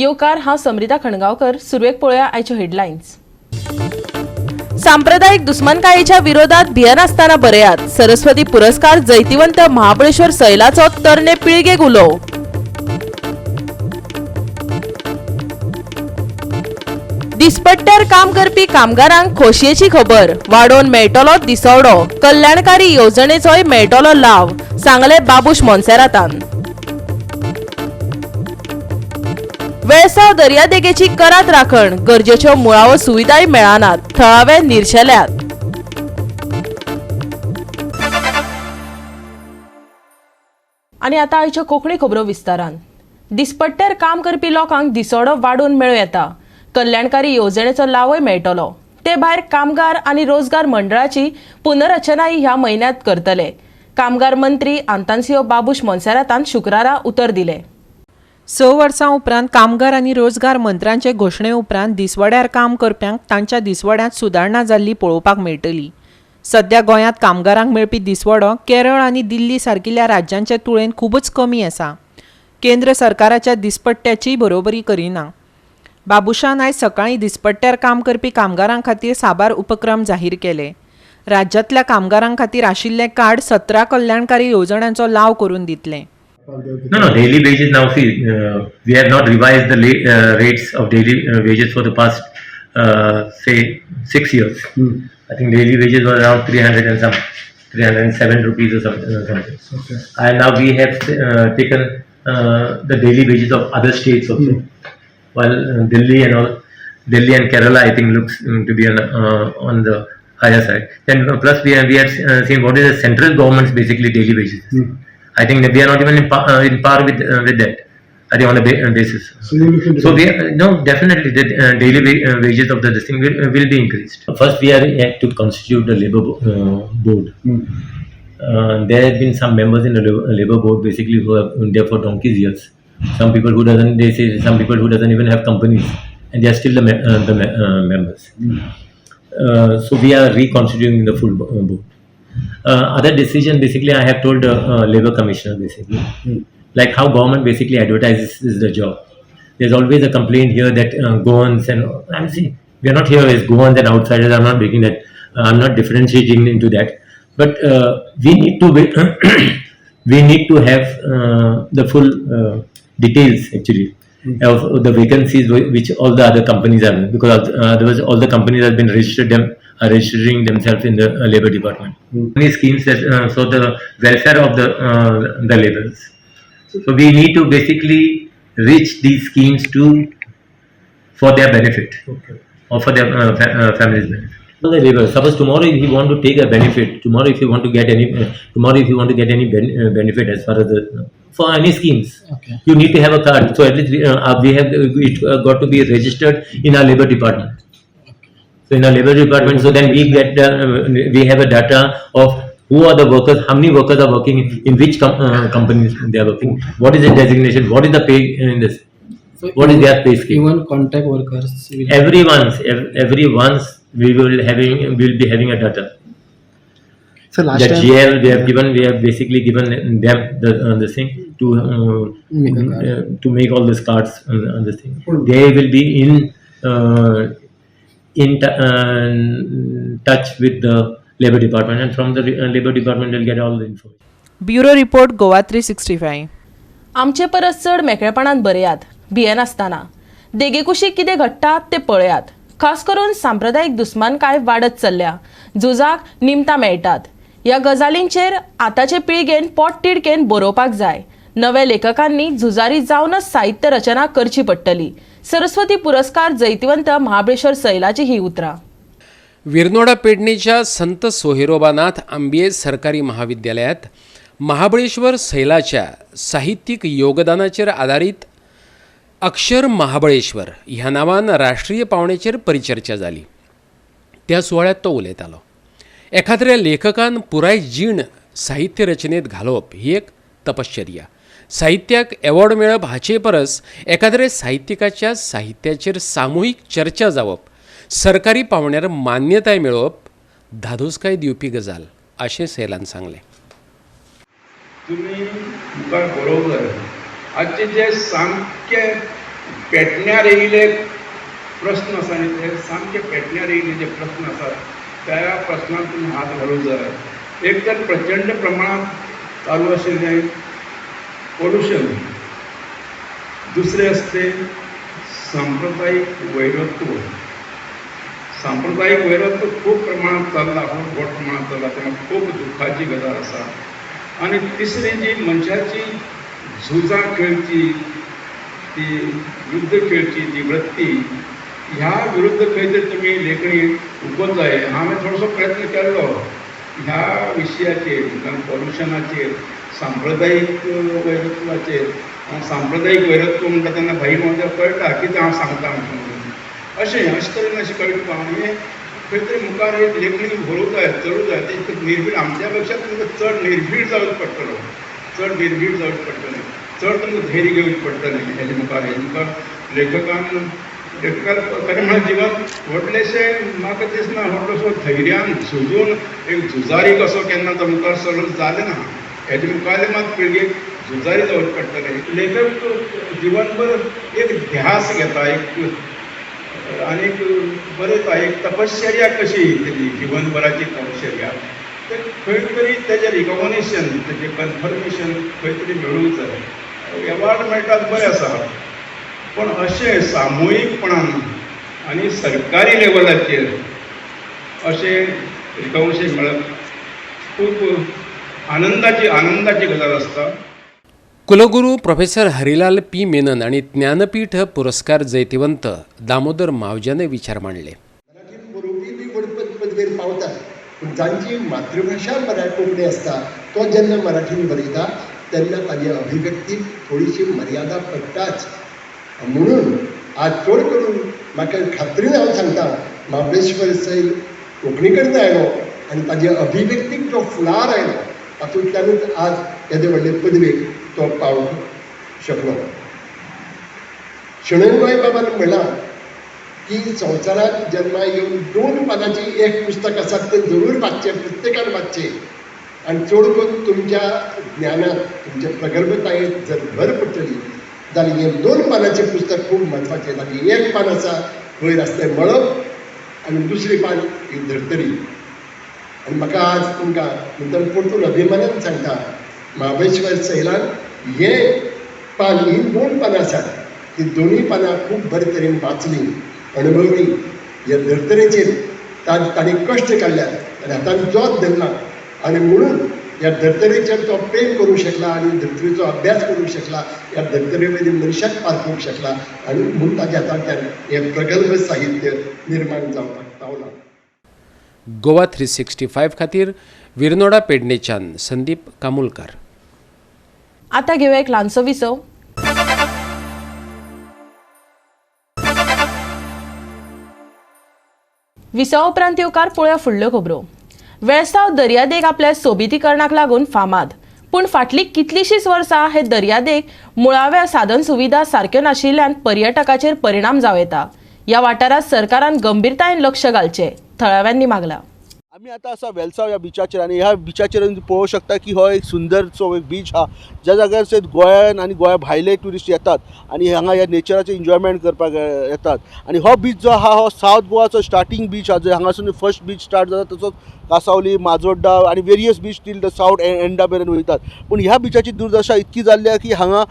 येवकार, हांव समृता खणगांवकर. सुरवेक पळोवया आयच्यो हेडलायन्स. सांप्रदायिक दुस्मानकायेच्या विरोधात भियेनासतना बरयात. सरस्वती पुरस्कार जैतिवंत महाबळेश्वर सैलाचो तरणे पिळगेक उलो. दिसपट्ट्यार काम करपी कामगारांक खोशयेची खबर, वाडोवन मेळटलो दिसवडो, कल्याणकारी येवजणेचोय मेळटलो लाव, सांगले बाबूश मोन्सेरातान. वेळसाव दर्यादेगेची करात राखण, गरजेच्यो मुळावो सुविधाय मेळनात, थळावे निर्शेल्यात. आनी आतां आयच्यो कोंकणी खबरो विस्तारान. दिसपट्ट्यार काम करपी लोकांक दिसवडो वाडोवन मेळूं येता, कल्याणकारी येवजणेचो लावय मेळटलो. ते भायर कामगार आनी रोजगार मंडळाची पुनर्रचनाय ह्या म्हयन्यांत करतले. कामगार मंत्री आंतान्सियो बाबूश मोन्सेरातान शुक्रारा उतर दिले. 6 वर्सां उपरांत कामगार आनी रोजगार मंत्र्यांचे घोशणे उपरांत दिसवड्यार काम करप्यांक तांच्या दिसवड्यांत सुदारणा जाल्ली पळोवपाक मेळटली. सद्या गोंयांत कामगारांक मेळपी दिसवडो केरळ आनी दिल्ली सारकिल्ल्या राज्यांचे तुळेन खूबच कमी आसा. केंद्र सरकाराच्या दिसपट्ट्याचीय बरोबरी करिना. बाबुशान आयज सकाळीं दिसपट्ट्यार काम करपी कामगारां खातीर साबार उपक्रम जाहीर केले. राज्यांतल्या कामगारां खातीर आशिल्लें कार्ड 17 कल्याणकारी येवजण्यांचो लाव करून दितले. No, no, daily wages now, see, we have not revised the rates of daily wages for the past, say, 6 years. I think daily wages were around 300 and some, 307 rupees or something. Okay. And now we have taken the daily wages of other states also. While Delhi and all, Delhi and Kerala, I think, looks to be on the higher side. Then plus we have seen what is the central government's basically daily wages. I think we are not even in par with that. I think on the basis. So you look into So we no, definitely the daily wages of the this thing will be increased. First, we are yet to constitute the labor board. There have been some members in the labor board basically who have been there for donkey's years. Some people who doesn't, they say some people who doesn't even have companies, and they are still the members. So we are reconstituting the full board. Other decision basically I have told the labor commissioner basically, like how government basically advertises is the job. There's always a complaint here that Goans and I'm see we are not here as Goans and outsiders. I'm not making that. I'm not differentiating into that. But we need to be we need to have the full details actually of the vacancies which all the other companies have, because otherwise all the companies have been registered them are registering themselves in the labor department. Many schemes that so the welfare of the laborers. So we need to basically reach these schemes to for their benefit. Okay. Or for their family's benefit. The labor. Suppose tomorrow if you want to take a benefit, tomorrow if you want to get any, tomorrow if you want to get any benefit as far as the for any schemes, okay, you need to have a card. So at least we have it got to be registered in our labor department. Okay. So in our labor department, so then we get the, we have a data of who are the workers, how many workers are working in which companies they are working, what is the designation, what is the pay in this, So what is their pay scale. Even contact workers. Everyone's we will be having a data. So last the time GL we have given, we have basically given them the thing to make a card. To make all these cards and this thing. They will be in touch with the labor department, and from the labor department they'll get all the information. Bureau report, Goa 365. आमचे परस चड मेकळेपणान बरयात, भियेनासतना. देगेकुशीक कितें घडटा तें पळयात. खास करून सांप्रदायीक दुस्मानकाय वाडत चल्ल्या, झुजाक निमतां मेळटात. ह्या गजालींचेर आतांचे पिळगेन पोटतिडकेन बरोवपाक जाय. नव्या लेखकांनी झुजारी जावनच साहित्य रचना करची पडटली. सरस्वती पुरस्कार जैतिवंत महाबळेश्वर सैलाची ही उतरां. विरनोडा पेडणेच्या संत सोहिरोबानाथ आंबिये सरकारी महाविद्यालयात महाबळेश्वर सैलाच्या साहित्यीक योगदानाचेर आदारीत अक्षर महाबळेश्वर ह्या नांवान राष्ट्रीय पावणेचेर परिचर्चा जाली. त्या सुवाळ्यांत तो उलयतालो. एखाद्र्या लेखकान पुराय जीण साहित्य रचनेत घालोवप ही एक तपश्चर्या. साहित्याक एवॉर्ड मेळप हाचे परस एखाद्र्या साहित्यिकाच्या साहित्याचेर सामुहीक चर्चा जावप, सरकारी पावण्यार मान्यताय मेळोवप धादोसकाय दिवपी गजाल अशें सैलान सांगलें. तुमी मुखार बरोवंक जाय. आजचे जे सामके पेटण्यार येयले प्रस्न आसा न्ही ते सामके पेटण्यार येयले जे प्रस्न आसात त्या प्रस्नाक तुमी हात घालूंक जाय. एक तर प्रचंड प्रमाणांत चालू आशिल्लें पोल्युशन, दुसरें आसा तें सांप्रदायीक वैरत्व. सांप्रदायीक वैरत्व खूब प्रमाणांत चल्लां, खूब व्हड प्रमाणांत चल्लां, तेन्ना खूब दुख्खाची गजाल आसा. आनी तिसरी जी मनशाची झुजां खेळची ती युद्ध खेळची ती वृत्ती, ह्या विरुद्ध खंय तरी तुमी लेखणी उगोवंक जाय. हांवें थोडोसो प्रयत्न केल्लो ह्या विशयाचेर, पोल्युशनाचेर, सांप्रदायीक वैरत्वाचेर. सांप्रदायीक वैरत्व म्हणटा तेन्ना भाई म्हाका कळटा कितें हांव सांगता म्हणून. अशें अशें तरेन अशें कळटा तुका. आनी खंय तरी मुखार एक लेखणी बरोवंक जाय, चलूंक जाय. ते निर्भीड आमच्या पेक्षा तुमकां चड निर्भीड जावचें पडटलो, चड निर्भीड जावचें पडटलें, चड तुमकां धैर्य घेवचें पडटलें. हेजे मुखार हेजे मुखार लेखकान लेखकान खरें म्हळ्यार जिवन व्हडलेशें म्हाका दिसना व्हडलोसो धैर्यान झुजून एक झुजारी कसो केन्ना तो मुखार सरून जालें ना. हेजे मुखारले मात पिळगेक झुजारी जावचें पडटलें. लेखक जिवनभर एक ध्यास घेता, एक आनीक बरयता, एक तपश्चर्या कशी तेजी जिवनभराची तपश्चर्या, ते खंय तरी तेजें रिकॉग्निशन, तेजें कन्फर्मेशन खंय तरी मेळूंक जाय. एवॉर्ड मेळटात बरें आसा, पूण अशें सामुहीकपणान आनी सरकारी लेवलाचेर अशें रिकॉग्निशन मेळप खूब आनंदाची आनंदाची गजाल आसता. कुलगुरू प्रोफेसर हरिलाल पी मेनन आणि ज्ञानपीठ पुरस्कार जैतिवंत दामोदर मावज्याने विचार मांडले. मराठीन बरोवपी बी व्हड पदवेर पावतात, पूण जांची मातृभाशा कोंकणी आसता तो जेन्ना मराठीन बरयता तेन्ना ताजी अभिव्यक्ती थोडीशी मर्यादा पडटाच. म्हणून आज चड करून म्हाका खात्रीन हांव सांगता, महाबळेश्वर सैल कोंकणी कडेन आयलो आनी ताजे अभिव्यक्तीक जो फुडार आयलो तातूंतल्यानूच आज येदे व्हडले पदवेक तो पावूंक शकलो. शणै गोंयबाबान म्हणलां की संवसारांत जन्मा येवन 2 पानांची एक पुस्तक आसा तें जरूर वाचचें, प्रत्येकान वाचचें आनी चड करून तुमच्या ज्ञानांत, तुमच्या प्रगल्भतायेंत जर भर पडटली जाल्यार हें 2 पानांचें पुस्तक खूब म्हत्वाचें. ताचें एक पान आसा वयर आसलें मळब आनी दुसरें पान ही धर्तरी. आनी म्हाका आज तुमकां मुद्दम परतून अभिमानान सांगता, महाबळेश्वर सैलान हें पान, हीं 2 पानां आसात, ती दोनूय पानां खूब बरे तरेन वाचलीं, अणभवलीं. ह्या धर्तरेचेर ताणें कश्ट काडल्यात आनी हातान जोत धरला आनी म्हणून ह्या धर्तरेचेर तो प्रेम करूंक शकला आनी धर्तरेचो अभ्यास करूंक शकला, ह्या धर्तरे वयल्या मनशाक पारखूंक शकला आनी म्हणून ताज्या हातांतल्यान हें प्रगल्भ साहित्य निर्माण जावपाक पावलां. गोवा 365 खातीर विरनोडा पेडणेच्यान संदीप कामुलकार. आता घेऊया एक ल्हानसो विसव. विसवा उपरांत येवकार पळोवया फुडल्यो खबरो. वेळसाव दर्यादेग आपल्या सोबितीकरणाक लागून फामाद, पूण फाटलीं कितलींशींच वर्सां हे दर्यादेग मुळाव्या साधन सुविधा सारक्यो नाशिल्ल्यान पर्यटकाचेर परिणाम जावं येता. ह्या वाठारांत सरकारान गंभीरतायेन लक्ष घालचें थळाव्यांनी मागलां. आमी आतां आसा वेलसांव ह्या बिचाचेर आनी ह्या बिचाचेर पळोवंक शकता की हो एक सुंदरसो एक बीच आहा ज्या जाग्यार गोंयान आनी गोंया भायले ट्युरिस्ट येतात आनी हांगा ह्या नेचराचें एन्जॉयमेंट करपाक येतात. आनी हो बीच जो आहा हो सावथ गोवाचो स्टार्टींग बीच आहा, जो हांगासून फर्स्ट बीच स्टार्ट जाता तसोच कासावली, माजोड्डा आनी various beach till the south Enda मेरेन वयतात. पूण ह्या बिचाची दुर्दशा इतकी जाल्ली आहा की हांगा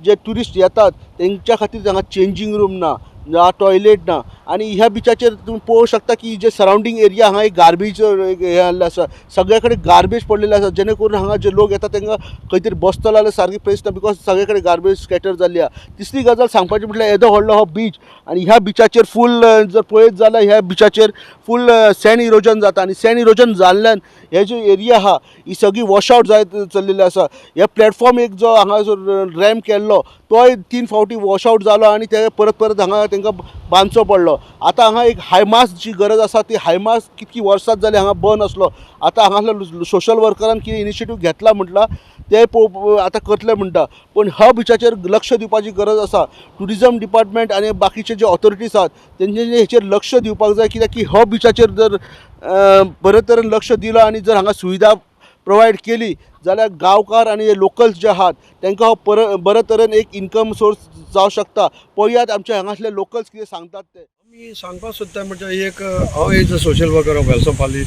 जे ट्युरिस्ट येतात तेंच्या खातीर हांगा चेंजींग रूम ना, ना टॉयलेट ना. आनी ह्या बिचाचेर तुमी पळोवंक शकता की जे सरावंडींग एरिया हांगा एक गार्बेज हें जाल्लें आसा, सगळे कडेन गार्बेज पडलेलें आसा, जेणे करून हांगा जे लोक येता तांकां खंय तरी बसतलो जाल्यार सारकी प्लेस ना, because सगळे कडेन गार्बेज स्कॅटर जाल्ली आसा. तिसरी गजाल सांगपाची म्हटल्यार येदो व्हडलो हो बीच आनी ह्या बिचाचेर फूल जर पळयत जाल्यार ह्या बिचाचेर फूल सँड इरोजन जाता आनी सँड इरोजन जाल्ल्यान हे जे एरिया आहा ही सगळी वॉश आवट जायत चल्लेली आसा. हे प्लॅटफॉर्म एक जो हांगा जो रॅम्प केल्लो तोय 3 फावटी वॉश आवट जालो आनी ते परत परत हांगा तांकां बांदचो पडलो. आतां हांगा एक हायमास जी गरज आसा ती हायमास कितकी वर्सां जाली हांगा बंद आसलो. आतां हांगासर सोशल वर्करान कितें इनिशिएटीव घेतला म्हटलां ते आतां करतले म्हणटा, पूण ह्या बिचाचेर लक्ष दिवपाची गरज आसा. ट्युरिजम डिपार्टमेंट आनी बाकीचे जे ऑथॉरिटीज आसात तेंच्यांनी हेचेर लक्ष दिवपाक जाय, कित्याक की ह्या बिचाचेर जर बरे तरेन लक्ष दिलां आनी जर हांगा सुविधा प्रोवायड केली जाल्यार गांवकार आनी हे लोकल्स जे आहात तांकां हो बरे तरेन एक इन्कम सोर्स जावं शकता. पळयात आमचे हांगासले लोकल्स कितें सांगतात ते. आमी सांगपाक सोदता म्हणजे एक हांव as a social worker of Velsao Pali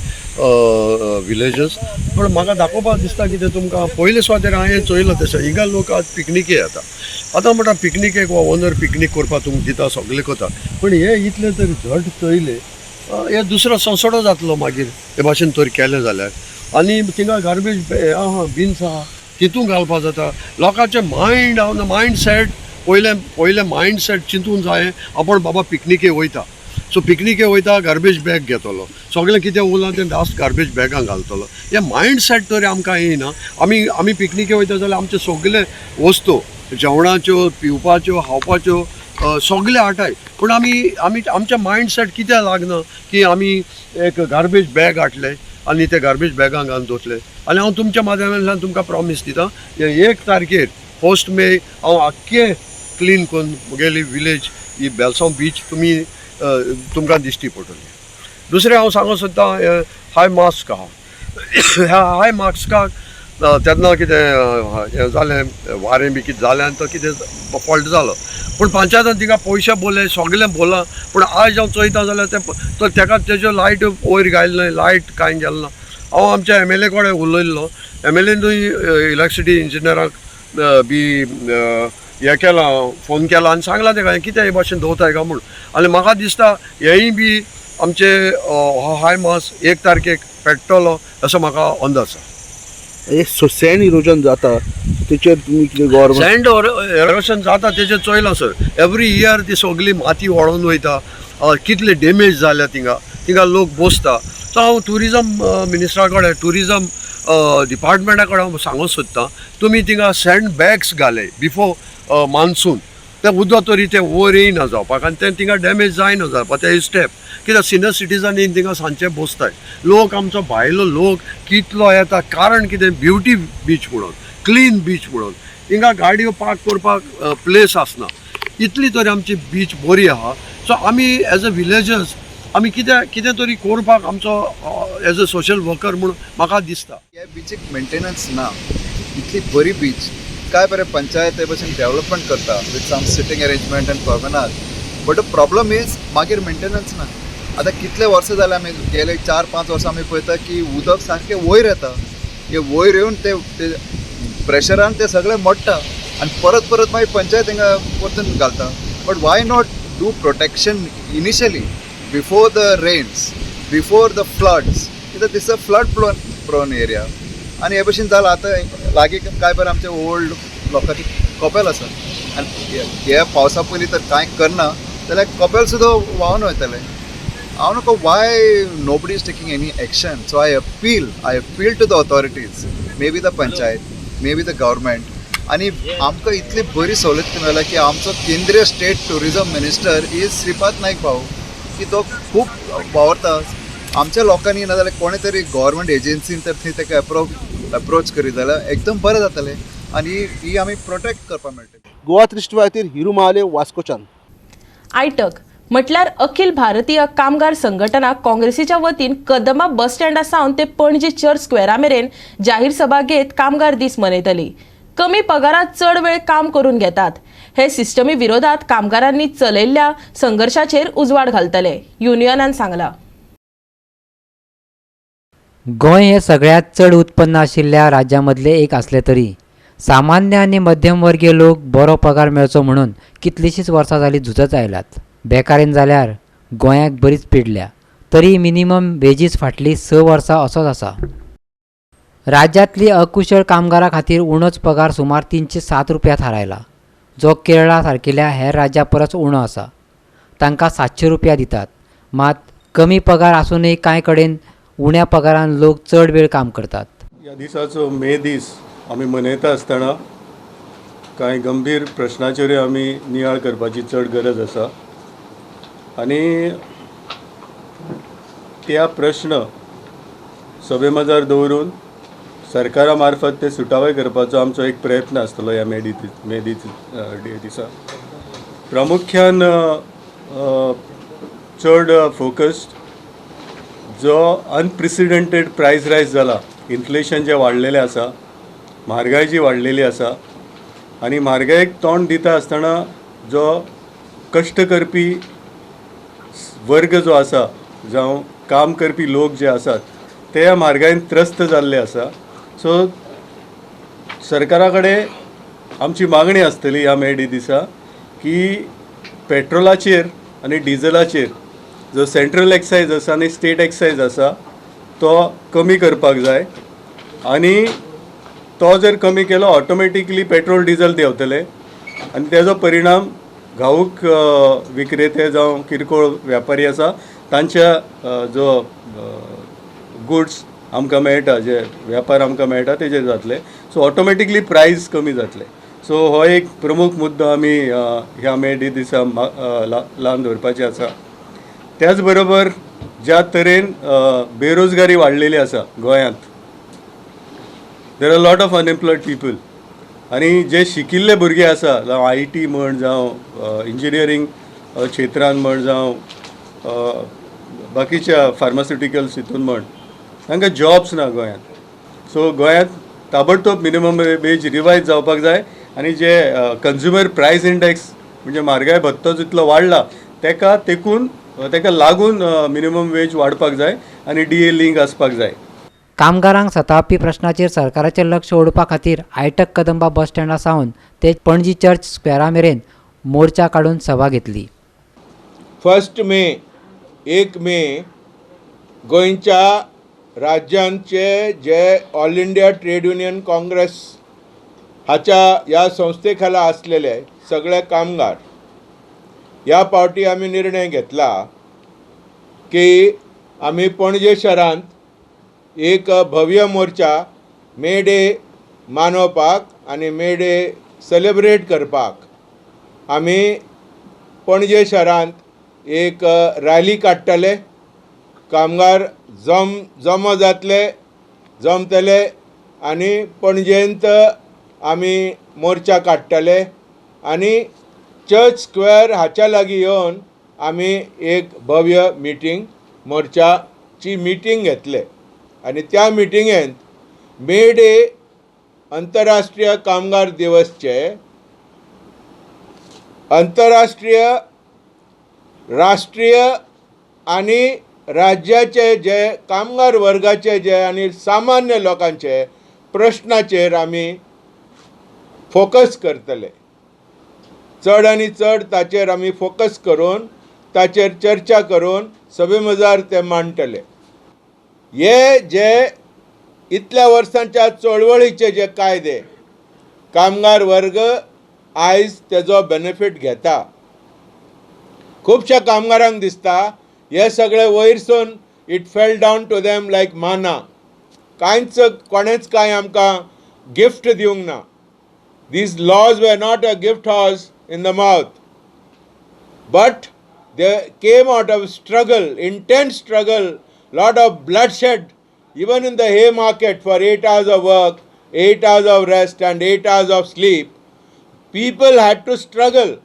villages, पूण म्हाका दाखोवपाक दिसता कितें तुमकां पयले सुवातेर हांवें चोयलां तशें हिंगा लोक आज पिकनिके येता. आतां म्हणटा पिकनिकेक वा ओनर पिकनीक करपाक तुमकां दिता सगळें करता, पूण हे इतले तरी झट चोयले हे दुसरो संसडो जातलो मागीर हे भाशेन तर केलें जाल्यार. आनी थिंगा गार्बेज आहा बिन्स आहा तितून घालपाक जाता. लोकांचें मायंड आहा मायंड सेट पयलें पयलें मायंड सेट चिंतून जाय आपूण बाबा पिकनिके वयता, सो पिकनिके वयता गार्बेज बॅग घेतलो, सगळें कितें उरलां तें लास्ट गार्बेज बॅगान घालतलो. हें मायंड सेट तरी आमकां येयना. आमी आमी पिकनिके वयता जाल्यार आमचे सगळे वस्तू जेवणाच्यो पिवपाच्यो खावपाच्यो सगळे हाडटाय, पूण आमी आमी आमचें मायंड सेट कित्याक लागना की आमी एक गार्बेज बॅग हाडलें आनी ते गार्बेज बॅगान घालून दवरतले. आनी हांव तुमच्या माध्यमांतल्यान तुमकां प्रॉमीस दिता 1 तारखेर 1 मे हांव आख्खें क्लीन करून म्हगेली विलेज ही बेलसांव बीच तुमी तुमकां दिश्टी पडटली. दुसरें हांव सांगूंक सोदतां हाय मास्क आहा, ह्या हाय मास्काक तेन्ना कितें हें जालें वारें बी कितें जालें आनी तो कितें फॉल्ट जालो, पूण पंचायतान तिका पयशे बोले सगळें बोलां, पूण आयज हांव चोयता जाल्यार तें तो तेका तेज्यो लायट वयर घायले ना, लायट कांय गेलें ना. हांव आमच्या एम एल ए कडेन उलयल्लो, एम एल एनूय इलेक्ट्रिसिटी इंजिनियराक बी हें केलां, फोन केला आनी सांगलां तेका कितें हे भाशेन दवरताय काय म्हूण. आनी म्हाका दिसता हेंय बी आमचे हो हाय मास 1 तारखेक पेट्टलो असो म्हाका अंदाज आसा. सँड इरोजन जाता तेचेर तुमी कितें गव्हर्मेंट सँड एरोशन जाता तेचेर चोयलां सर, एवरी इयर ती सगळी माती व्हळोन वयता, कितले डॅमेज जाल्या थिंगा, थिंगा लोक बसता. सो हांव ट्युरिजम मिनिस्टरा कडेन ट्युरिजम डिपार्टमेंटा कडेन हांव सांगूंक सोदतां तुमी थिंगा सँड बॅग्स घाले बिफोर मान्सून, तें उदक तरी तें वयर येयना जावपाक आनी तें थिंगा डॅमेज जायना जावपाक ते स्टेप. कित्याक सिनियर सिटीजन येवन थिंगा सांजचे बसताय लोक, आमचो भायलो लोक कितलो येता, कारण कितें ब्युटी बीच म्हणून क्लीन बीच म्हणून हिंगा गाडयो पार्क करपाक प्लेस आसना, इतली तरी आमची बीच बरी आहा. सो आमी एज अ विलेजर्स आमी कितें कितें तरी करपाक आमचो एज अ सोशल वर्कर म्हूण म्हाका दिसता. ह्या बिचीक मेंटेनन्स ना, इतली बरी बीच काय बरें पंचायत हे भशेन डेवलपमेंट करता with some sitting arrangement and promenade, but the problem is मागीर मेंटेनन्स ना. आतां कितले वर्सां जाले आमी गेले 4-5 वर्सां आमी पळयता की उदक सारकें वयर येता, हे वयर येवन ते प्रेशरान ते सगळें मोडटा आनी परत परत मागीर पंचायत हांगा परतून घालता. But why not do protection initially before the rains, before the floods, कित्याक this a flood prone area. आनी हे भशेन जालां आतां लागीं काय बरें आमचे ओल्ड लोकांची कपेल आसा आनी ह्या पावसा पयलीं तर कांय करना जाल्यार कपेल सुद्दां व्हांवन वयतलें. हांव नको why nobody is taking any action. So I appeal to the authorities, may be the panchayat, may be the government. आनी आमकां इतली बरी सवलत मेळ्ळ्या की आमचो केंद्रीय state tourism minister is Shripad Naik भाऊ, की तो खूब वावरता आमच्या लोकांनी, नाजाल्यार कोणे तरी गव्हर्मेंट एजन्सीन तर थंय ताका एप्रोच करीत जाल्यार एकदम बरें जातलें आनी ही आमी प्रोटेक्ट करपाक मेळटली. गोवा 360 खातीर हिरू महाले, वास्कोच्यान. आयटक म्हटल्यार अखिल भारतीय कामगार संघटना काँग्रेसीच्या वतीन कदंबा बस स्टँडा सावन ते पणजी चर्च स्क्वेरा मेरेन जाहीर सभा घेत कामगार दीस मनयतली. कमी पगारात चड वेळ काम करून घेतात हे सिस्टमी विरोधात कामगारांनी चलयल्ल्या संघर्षाचेर उजवाड घालतले, युनियनान सांगला. गोंय हे सगळ्यांत चड उत्पन्न आशिल्ल्या राज्यां मदलें एक आसलें तरी सामान्य आनी मध्यमवर्गीय लोक बरो पगार मेळचो म्हणून कितलींशींच वर्सां जालीं झुजत आयल्यात. बेकारीन जाल्यार गोंयाक बरीच पिडल्या तरी मिनिमम वेजीस फाटलीं 6 वर्सां असोच आसा. राज्यांतली अकुशळ कामगारां खातीर उणोच पगार सुमार 307 रुपया थारायला, जो केरळा सारकिल्या हेर राज्यां परस उणो आसा. तांकां 700 रुपया दितात, मात कमी पगार आसूनय कांय कडेन उण्या पगारान लोक चड वेळ काम करतात. ह्या दिसाचो मे दीस आमी मनयता आसतना कांय गंभीर प्रश्नाचेरूय आमी नियाळ करपाची चड गरज आसा आनी त्या प्रश्न सभे मजार दवरून सरकारा मार्फत ते सुटावे करपाचो आमचो एक प्रयत्न आसतलो ह्या मे डे दिसा. प्रामुख्यान चड फोकस्ड जो अनप्रेसिडेंटेड प्रायस रायज जाला इन्फ्लेशन जें वाडलेलें आसा, म्हारगाय जी वाडलेली आसा आनी म्हारगायेक तोंड दिता आसतना जो कश्ट करपी वर्ग जो आसा जावं काम करपी लोक जे आसात ते ह्या म्हारगायेन त्रस्त जाल्ले आसा. सो सरकारा कडेन आमची मागणी आसतली ह्या मे डे दिसा की पेट्रोलाचेर आनी डिझलाचेर जो सेंट्रल एक्सायज आसा आनी स्टेट एक्सायज आसा तो कमी करपाक जाय आनी तो जर कमी केलो ऑटोमॅटिकली पेट्रोल डिझल देंवतले आनी तेजो परिणाम घाऊक विक्रेते जावं किरकोळ व्यापारी आसा तांच्या जो गुड्स आमकां मेळटा, जे व्यापार आमकां मेळटा तेजेर जातले. सो ऑटोमॅटिकली प्रायस कमी जातले. सो हो एक प्रमुख मुद्दो आमी ह्या मे डे दिसा लावन दवरपाचे आसा. त्याच बरोबर ज्या तरेन बेरोजगारी वाडलेली आसा गोंयांत, there are lot of unemployed people आनी जे शिकिल्ले भुरगे आसा जावं IT म्हण जावं इंजिनियरींग क्षेत्रान म्हण जावं बाकीच्या फार्मास्युटिकल्स हितून म्हण, तांकां जॉब्स ना गोंयांत. सो गोंयांत ताबडतोब मिनिमम वेज रिवायज जावपाक जाय आनी जे कंज्युमर प्रायस इंडेक्स म्हणजे म्हारगाय भत्तो जितलो वाडला तेका तेकून तेका लागून मिनिमम वेज वाडपाक जाय आनी DA link आसपाक जाय. कामगारांक सतावपी प्रश्नाचेर सरकाराचें लक्ष ओडपा खातीर आयटक कदंबा बस स्टँडा सावन ते पणजी चर्च स्क्वेरा मेरेन मोर्चा काडून सभा घेतली. 1 मे 1 मे गोंयच्या राज्यांचे जे all India trade union congress हाच्या ह्या संस्थे खाला आसलेले सगळे कामगार ह्या पावटी आमी निर्णय घेतला की आमी पणजे शहरांत एक भव्य मोर्चा मे डे मानोवपाक आनी मे डे सेलिब्रेट करपाक आमी पणजे शहरांत एक रॅली काडटले. कामगार जमो जातले, जमतले आनी पणजेंत आमी मोर्चा काडटले आनी चर्च स्क्वेअर हाच्या लागीं येवन आमी एक भव्य मिटींग मोर्चाची मिटींग घेतले आनी त्या मिटिंगेंत मे डे अंतरराष्ट्रीय कामगार दिवसचे अंतरराष्ट्रीय, राष्ट्रीय आनी राज्याचे जे कामगार वर्गाचे जे आनी सामान्य लोकांचे प्रश्नाचेर आमी फोकस करतले. चड आनी चड ताचेर आमी फोकस करून ताचेर चर्चा करून सभे मजार ते मांडटले. हे जे इतल्या वर्सांच्या चळवळीचे जे कायदे कामगार वर्ग आयज तेजो बेनिफीट घेता. खुबश्या कामगारांक दिसता हे सगळे वयरसून it fell down to them like manna, कांयच कोणेच कांय आमकां गिफ्ट दिवंक ना. These laws were not a gift horse in the mouth, but they came out of struggle, intense struggle, lot of bloodshed, even in the hay market for 8 hours of work, 8 hours of rest and 8 hours of sleep. People had to struggle.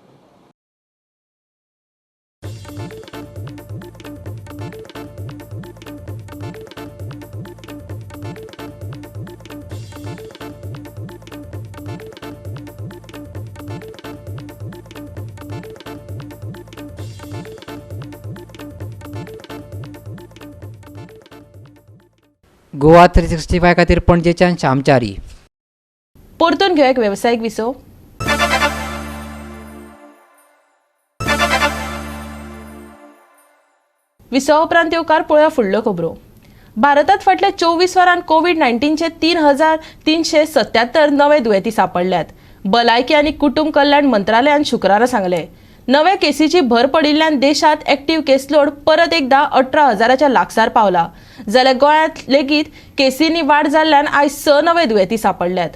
Goa 365 खातीर पणजेच्यान श्यामचारी. परतून घेवया एक वेवसायीक विसव. विसवा उपरांत येवकार पळोवया फुडल्यो खबरो. भारतात फाटल्या 24 वरांत कोवीड-19चे 3377 नवे दुयेंती सापडल्यात. भलायकी आनी कुटुंब कल्याण मंत्रालयान शुक्रारा सांगलें, नव्या केसीची भर पडिल्ल्यान देशांत एक्टिव्ह केसलोड परत एकदा 18,000च्या लागसार पावला. जाल्यार गोंयांत लेगीत केसींनी वाड जाल्ल्यान आयज 6 नवे दुयेंती सापडल्यात.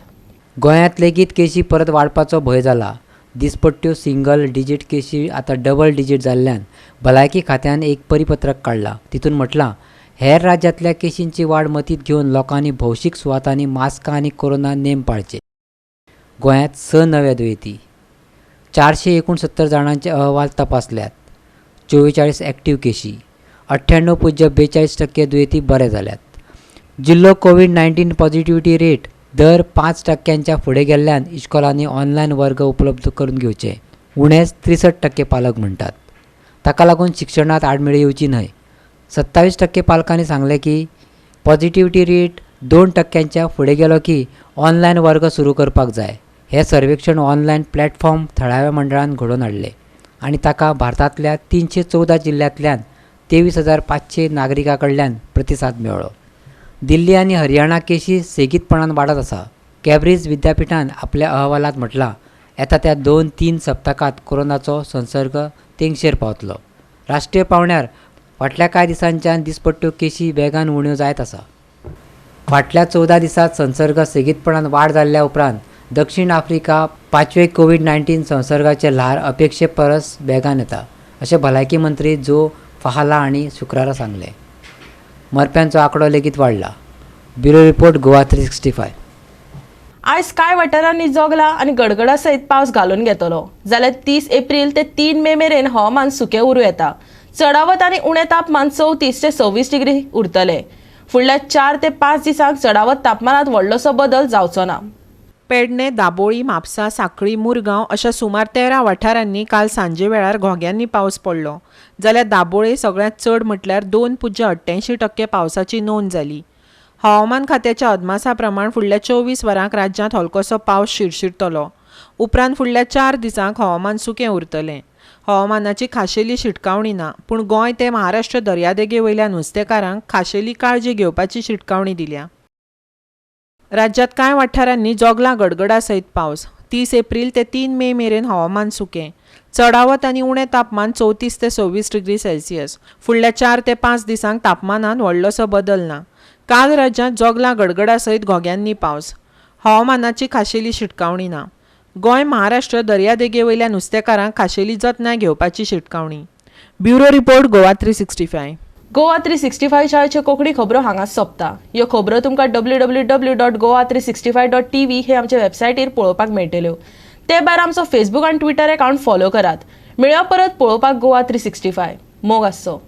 गोंयांत लेगीत केशी परत वाडपाचो भंय जाला. दिसपट्ट्यो सिंगल डिजीट केशी आतां डबल डिजीट जाल्ल्यान भलायकी खात्यान एक परिपत्रक काडलां. तितून म्हटलां, हेर राज्यांतल्या केशींची वाड मतींत घेवन लोकांनी भौशीक सुवातांनी मास्कां आनी कोरोना नेम पाळचे. गोंयांत 6 नवे दुयेंती, 469 जाणांचे अहवाल तपासल्यात, 44 एक्टिव्ह केशी, 98.42% दुयेंती बरे जाल्यात. जिल्लो कोवीड 19 पॉझिटिव्हिटी रेट दर 5% फुडें गेल्ल्यान इश्कोलांनी ऑनलायन वर्ग उपलब्ध करून घेवचे उणेच 63% पालक म्हणटात. ताका लागून शिक्षणांत आडमेळी येवची न्हय. 27% पालकांनी सांगलें की पॉझिटिव्हिटी रेट 2% फुडें गेलो की ऑनलायन वर्ग सुरू करपाक जाय. हें सर्वेक्षण ऑनलायन प्लॅटफॉर्म थळाव्या मंडळान घडोवन हाडलें आनी ताका भारतांतल्या 314 जिल्ल्यांतल्यान 23,500 नागरिकां कडल्यान प्रतिसाद मेळ्ळो. दिल्ली आनी हरियाणा केशी सेगीतपणान वाडत आसा. कॅम्ब्रिज विद्यापिठान आपल्या अहवालांत म्हटलां, येता त्या 2-3 सप्तकांत कोरोनाचो संसर्ग तेंगशेर पावतलो. राष्ट्रीय पांवड्यार फाटल्या कांय दिसांच्यान दिसपट्ट्यो केशी वेगान उण्यो जायत आसा. फाटल्या 14 दिसांत संसर्ग सेगीतपणान वाड जाल्ल्या उपरांत दक्षिण आफ्रिका 5वे कोवीड 19 संसर्गाचे ल्हार अपेक्षे परस वेगान येता अशें भलायकी मंत्री जो फाहाला हांणी शुक्रारा सांगलें. मरप्यांचो आंकडो लेगीत वाडला. Bureau report, Goa 365. आयज कांय वाठारांनी जोगला आनी गडगडा सयत पावस घालून घेतलो जाल्यार 30 एप्रील ते 3 मे मेरेन हवामान सुकें उरूं येता. चडावत आनी उणें तापमान 34 ते 26 डिग्री उरतलें. फुडल्या 4 ते 5 दिसांक चडावत तापमानांत व्हडलोसो बदल जावचो ना. पेडणे, दाबोळी, म्हापसा, सांखळी, मुरगांव अशा सुमार 13 वाठारांनी काल सांजे वेळार घोग्यांनी पावस पडलो. जाल्यार दाबोळे सगळ्यांत चड म्हटल्यार 2.88% पावसाची नोंद जाली. हवामान खात्याच्या अदमासा प्रमाण फुडल्या 24 वरांक राज्यांत हलकोसो पावस शिरशिरतलो. उपरांत फुडल्या 4 दिसांक हवामान सुकें उरतलें. हवामानाची खाशेली शिटकावणी ना, पूण गोंय ते महाराष्ट्र दर्यादेगे वयल्या नुस्तेकारांक खाशेली काळजी घेवपाची शिटकावणी दिल्या. राज्यांत कांय वाठारांनी जोगलां गडगडा सयत पावस. 30 एप्रील ते 3 मे मेरेन हवामान सुकें. चडावत आनी उणें तापमान 34 ते 26 डिग्री सेल्सियस. फुडल्या 4 ते 5 दिसांक तापमानांत व्हडलोसो बदल ना. काल राज्यांत जोगलां गडगडा सयत घोग्यांनी पावस. हवामानाची खाशेली शिटकावणी ना. गोंय महाराष्ट्र दर्यादेगे वयल्या नुस्तेकारांक खाशेली जतनाय घेवपाची शिटकावणी. Bureau report, Goa 365. Goa 365 शाळेच्यो Konkani खबरो हांगाच सोंपता. ह्यो खबरो तुमकां www.goa365.tv हे आमचे वेबसायटीर पळोवपाक मेळटल्यो. ते भायर आमचो फेसबूक आनी ट्विटर अकावंट फॉलो करात. मेळया परत पळोवपाक गोवा 365. मोग आसचो.